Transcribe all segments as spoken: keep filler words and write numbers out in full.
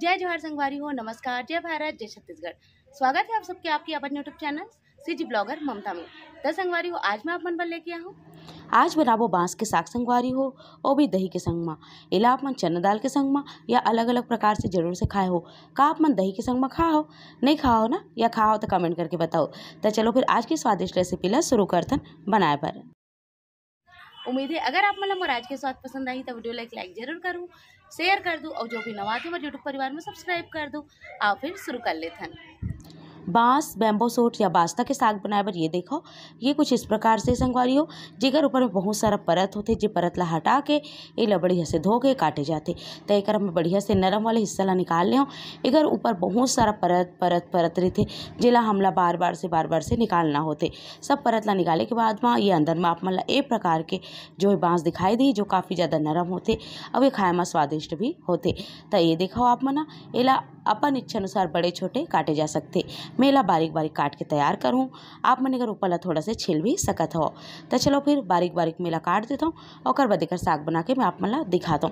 जय जोहार संगवारी हो, नमस्कार, जय भारत, जय छत्तीसगढ़। स्वागत है आप सबके आपकी अपन YouTube चैनल सीजी ब्लॉगर ममता में। त संगवारी हो, आज मैं आप मन बर लेके आहूँ, आज बनाबो बांस के साग संगवारी हो, ओ भी दही के संग मा। एला आप मन चना दाल के संग मा या अलग-अलग प्रकार से जरूर से खाए हो। का आप मन दही के संग मा खाए हो? नहीं खाए हो ना? या खाए हो त comment करके बताओ। त चलो फिर आज की स्वादिष्ट recipe ला शुरू करथन बनाए बर। उम्मीद है अगर आप मन ला मोर आज के स्वाद पसंद आही त video ला एक like जरूर करू, share कर दू और जो भी नवा आथे मोर YouTube परिवार में subscribe कर दू। आओ फिर शुरू कर लेथन। बांस, bamboo shoot या बास्ता के साग बनाए बर ये देखो, ये कुछ इस प्रकार से संगवारी हो, जेकर ऊपर में बहुत सारा परत होथे, जे परत ला हटा के एला बढ़िया से धो के काटे जाथे। त एकर में बढ़िया से नरम वाले हिस्सा ला निकाल लेहूँ। एकर ऊपर बहुत सारा परत, परत, परत रहिथे, जेला हमला बार-बार से, बार-बार से निकालना होथे। सब परत ला निकाले के बाद म ये अंदर म आप मन ला ए प्रकार के जो है बांस दिखाई दी, जो काफ़ी ज़्यादा नरम होथे, अउ ये खाए म स्वादिष्ट भी होथे। त ये देखो आप मन ह, एला अपन इच्छा अनुसार बड़े छोटे काटे जा सकथे। मैं एला बारीक बारीक काट के तैयार करहूँ। आप मन एकर ऊपर ला थोड़ा से छील भी सकत हो। त चलो फिर बारीक बारीक मैं एला काट देथव, ओकर बाद एकर साग बना के मैं आप मन ला दिखात हूँ।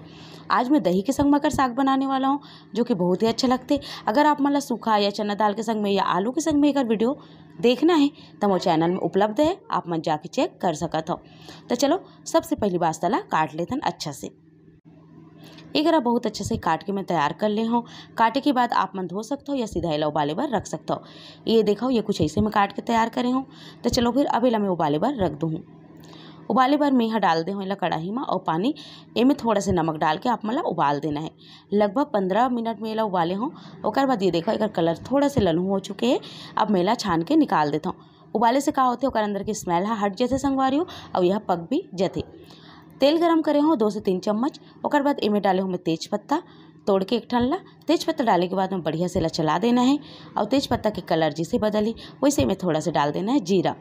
आज मैं दही के संग म एकर साग बनाने वाला हूँ, जो कि बहुत ही अच्छा लगथे। अगर आप मन ला सूखा या चना दाल के संग में या आलू के संग में एकर video देखना है, त मोर channel में उपलब्ध है, आप मन जाके check कर सकत हो। त चलो, सबसे पहली बास्ता ला काट लेथन अच्छा से। एकरा बहुत अच्छा से काट के मैं तैयार कर ले हूँ। काटे के बाद आप मन धो सकत हो या सीधा एला उबाले बर रख सकत हो। ये देखो, ये कुछ ऐसे मैं काट के तैयार करे हूँ। त चलो फिर अब एला मैं उबाले बर रख दूँ। उबाले बर मैं ह डाल दे हूँ एला कढ़ाई म, और पानी एमे थोड़ा से नमक डाल के आप मन ला उबाल देना है। लगभग पंद्रह मिनट में एला उबाले हूँ। ओकर बाद ये देखो, एकर colour थोड़ा से ललहू हो चुके है। अब मैं एला छान के निकाल देता हूँ। उबाले से का होथे, ओकर अंदर के smell ह हट जथे संगवारी हो, अउ यह पक भी जथे। तेल गरम करे हूँ दो से तीन चम्मच। ओकर बाद एमे डाले हूँ मैं तेज पत्ता, तोड़ के एक ठन ला। तेज पत्ता डाले के बाद में बढ़िया से ला चला देना है, और तेज पत्ता के colour जैसे बदलही, वैसे में थोड़ा से डाल देना है जीरा।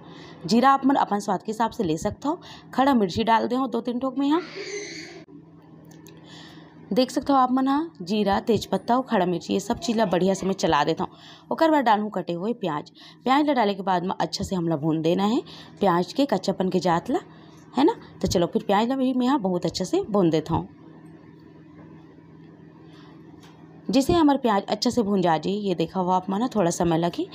जीरा आप मन अपन स्वाद के हिसाब से ले सकत हो। खड़ा मिर्ची डाल दे हूँ दो तीन ठोक में यहाँ। देख सकत हो आप मन ह, जीरा, तेज पत्ता और खड़ा मिर्ची, ये सब चीज़ ला बढ़िया से मैं चला देता हूँ। ओकर बाद डालहूँ कटे हुए प्याज। प्याज ला डाले के बाद में अच्छा से हमला भून देना है, प्याज के कच्चापन के जात ला, है ना। तो चलो फिर प्याज ला भी मैं यहाँ बहुत अच्छा से भून देता हूँ। जैसे हमर प्याज अच्छा से भुंजा जी, ये देखा हुआ आप मन ह, थोड़ा समय लगी।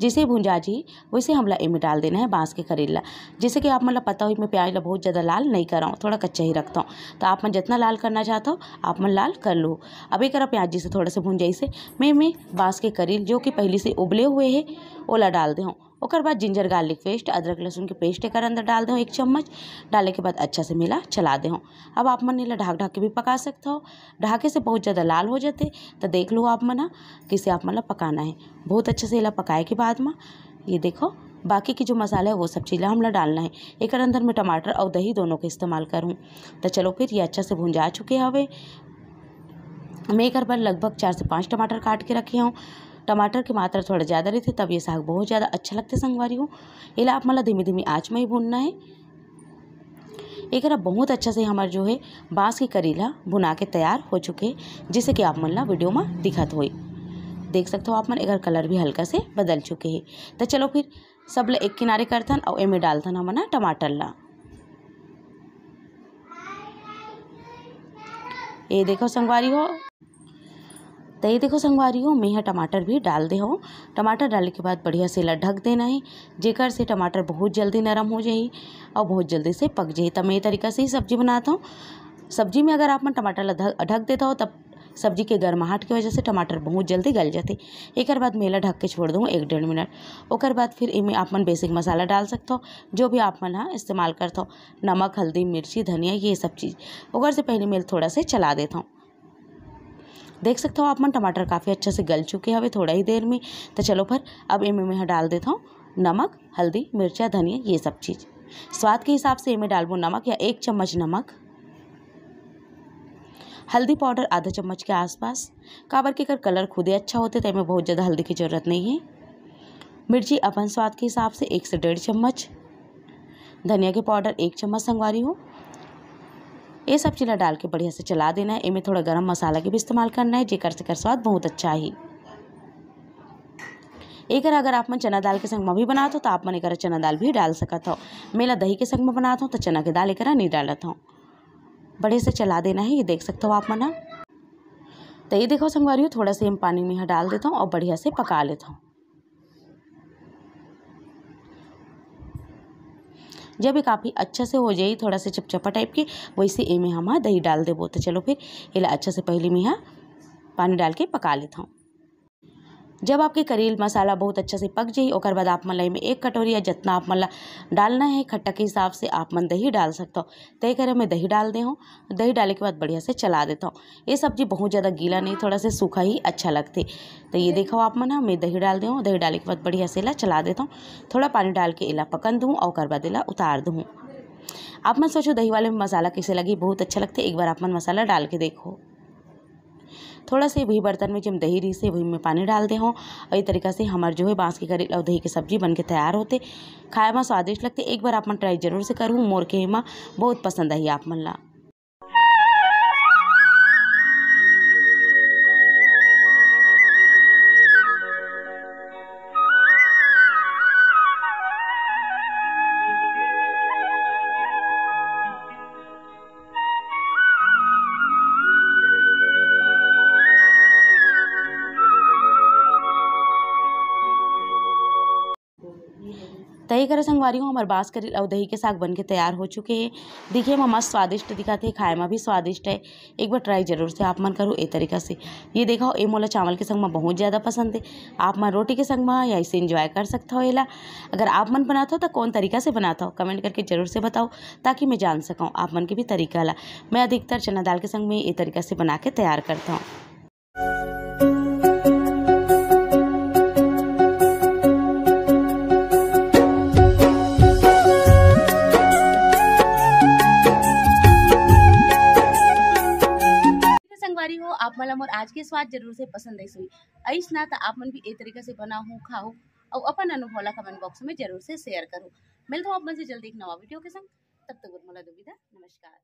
जैसे भुंजा जी, वैसे हमला एमे डाल देना है बांस के करेला। जैसे कि आप मन ला पता हो, मैं प्याज ला बहुत ज़्यादा लाल नहीं कराऊँ, थोड़ा कच्चा ही रखता हूँ। तो आप मन जितना लाल करना चाहता हो, आप मन लाल कर लो। अब एक प्याज जैसे थोड़ा से भुंजाई से मैं, मैं बांस के करेल जो कि पहले से उबले हुए है, ओला डाल दे हूँ। ओकर बाद ginger garlic paste, अदरक लहसुन के paste एकर अंदर डाल दे हूँ एक चम्मच। डाले के बाद अच्छा से मिला चला दे हूँ। अब आप मन एला ढाक ढाक के भी पका सकते हो। ढाके से बहुत ज़्यादा लाल हो जाते, तो देख लो आप मन ह, किसे आप मन ला पकाना है। बहुत अच्छे से एला पकाए के बाद में ये देखो, बाकी के जो मसाला है, वो सब चीज़ ला हमला डालना है। एकर अंदर में टमाटर और दही दोनों के इस्तेमाल करूँ। तो चलो फिर, ये अच्छा से भुंजा चुके हवे। मैं एकर बर लगभग चार से पाँच टमाटर काट के रखे हूँ। टमाटर के मात्रा थोड़ा ज़्यादा रहिथे, तब ये साग बहुत ज़्यादा अच्छा लगथे संगवारी हो। एला आप मन ला धीमी धीमी आँच में ही भूनना है। एकरा बहुत अच्छा से हमर जो है बांस के करेला भुना के तैयार हो चुके, जैसे कि आप मन ला video में दिखत होई। देख सकते हो आप मन, एकर colour भी हल्का से बदल चुके है। तो चलो फिर सब ला एक किनारे करथन और एमे डालथन हमन ह टमाटर ला। ये देखो संगवारी हो, तो ये देखो संगवारी हो, मैं ह टमाटर भी डाल दे हूँ। टमाटर डाले के बाद बढ़िया से एला ढक देना है, जेकर से टमाटर बहुत जल्दी नरम हो जाही और बहुत जल्दी से पक जाही। तो मैं ये तरीका से ही सब्जी बनाता हूँ। सब्जी में अगर आप मन टमाटर ला ढक, ढक देता हो, तब सब्जी के गर्माहट की वजह से टमाटर बहुत जल्दी गल जाते। एकर बाद मैं एला ढक के छोड़ दूँ एक डेढ़ मिनट। ओकर बाद फिर इमे आप मन basic मसाला डाल सकते हो, जो भी आप मन ह इस्तेमाल करते हो, नमक, हल्दी, मिर्ची, धनिया, ये सब चीज़। ओकर से पहले मैं थोड़ा से चला देता हूँ। देख सकते हो आप मन, टमाटर काफ़ी अच्छा से गल चुके हवे थोड़ा ही देर में। तो चलो फिर अब एमे मैं डाल देता हूँ नमक, हल्दी, मिर्चा, धनिया, ये सब चीज़। स्वाद के हिसाब से एमे डालबो नमक या एक चम्मच नमक, हल्दी powder आधा चम्मच के आसपास, काबर के एकर colour खुदे अच्छा होते, तो एमे बहुत ज़्यादा हल्दी की ज़रूरत नहीं है। मिर्ची अपन स्वाद के हिसाब से एक से डेढ़ चम्मच, धनिया के powder एक चम्मच संगवारी हो। ये सब चीज़ ला डाल के बढ़िया से चला देना है। एमे थोड़ा गरम मसाला के भी इस्तेमाल करना है, जेकर से एकर स्वाद बहुत अच्छा आही। एकर अगर आप मन चना दाल के संग म भी बनात हो, तो आप मन एकर चना दाल भी डाल सकत हो। मैं एला दही के संग म बनात हूँ, तो चना के दाल एकरा नहीं डालत हूँ। बढ़िया से चला देना है, ये देख सकते हो आप मन ह। तो ये देखो संगवारी हो, थोड़ा से हम पानी में यहाँ डाल देता हूँ और बढ़िया से पका लेता हूँ। जब ये काफ़ी अच्छा से हो जाई, थोड़ा से चपचपा टाइप के, वैसे एमे हम दही डाल देबो। तो चलो फिर एला अच्छा से पहले में यहाँ पानी डाल के पका लेता हूँ। जब आपके करेल मसाला बहुत अच्छा से पक जाई, ओकर बाद आप मन ला एमे एक कटोरी या जितना आप मन ला डालना है खट्टा के हिसाब से आप मन दही डाल सकते हो। तय करे मैं दही डाल दे हूँ। दही डाले के बाद बढ़िया से चला देता हूँ। ये सब्जी बहुत ज़्यादा गीला नहीं, थोड़ा से सूखा ही अच्छा लगते। तो ये देखो आप मन ह, मैं दही डाल दे हूँ। दही डाले के बाद बढ़िया से एला चला देता हूँ। थोड़ा पानी डाल के एला पकन दूँ और ओकर बाद एला उतार दूँ। आप मन सोचो दही वाले में मसाला कैसे लगी, बहुत अच्छा लगते। एक बार आप मन मसाला डाल के देखो। थोड़ा से वही बर्तन में जब दही रही से वही में पानी डाल दे हूँ और ये तरीका से हमार जो है बांस के करेल और दही के सब्जी बन के तैयार होते। खाए में स्वादिष्ट लगते। एक बार आप मन ट्राई जरूर से करूँ, मोर के एमा बहुत पसंद आई आप मन ला। तय करे संगवारी हो, हमर बांस करेल अउ दही के साग बन के तैयार हो चुके हे। दिखे म मस्त स्वादिष्ट दिखत हे, खाए म भी स्वादिष्ट हे। एक बार ट्राई जरूर से आप मन करू ए तरीका से। ये देखो, ए मोला चावल के संग म बहुत ज़्यादा पसंद हे। आप मन रोटी के संग म या ऐसे एंजॉय कर सकत हो एला। अगर आप मन बनात हो तो कौन तरीका से बनात हो, कमेंट करके जरूर से बताओ, ताकि मैं जान सकूँ आप मन के भी तरीका ला। मैं अधिकतर चना दाल के संग में ए तरीका से बना के तैयार करता हूँ। संगवारी हो, आप मन ला मोर आज के स्वाद जरूर से पसंद आइस होही। अइस ना त आप मन भी ए तरीका से बनाहू, खाहू अउ अपन अनुभव ला कमेंट बॉक्स में जरूर से शेयर करू। मिलत हूँ आप मन से जल्दी एक नवा वीडियो के संग। तब तक बर मोला दो विदा, नमस्कार।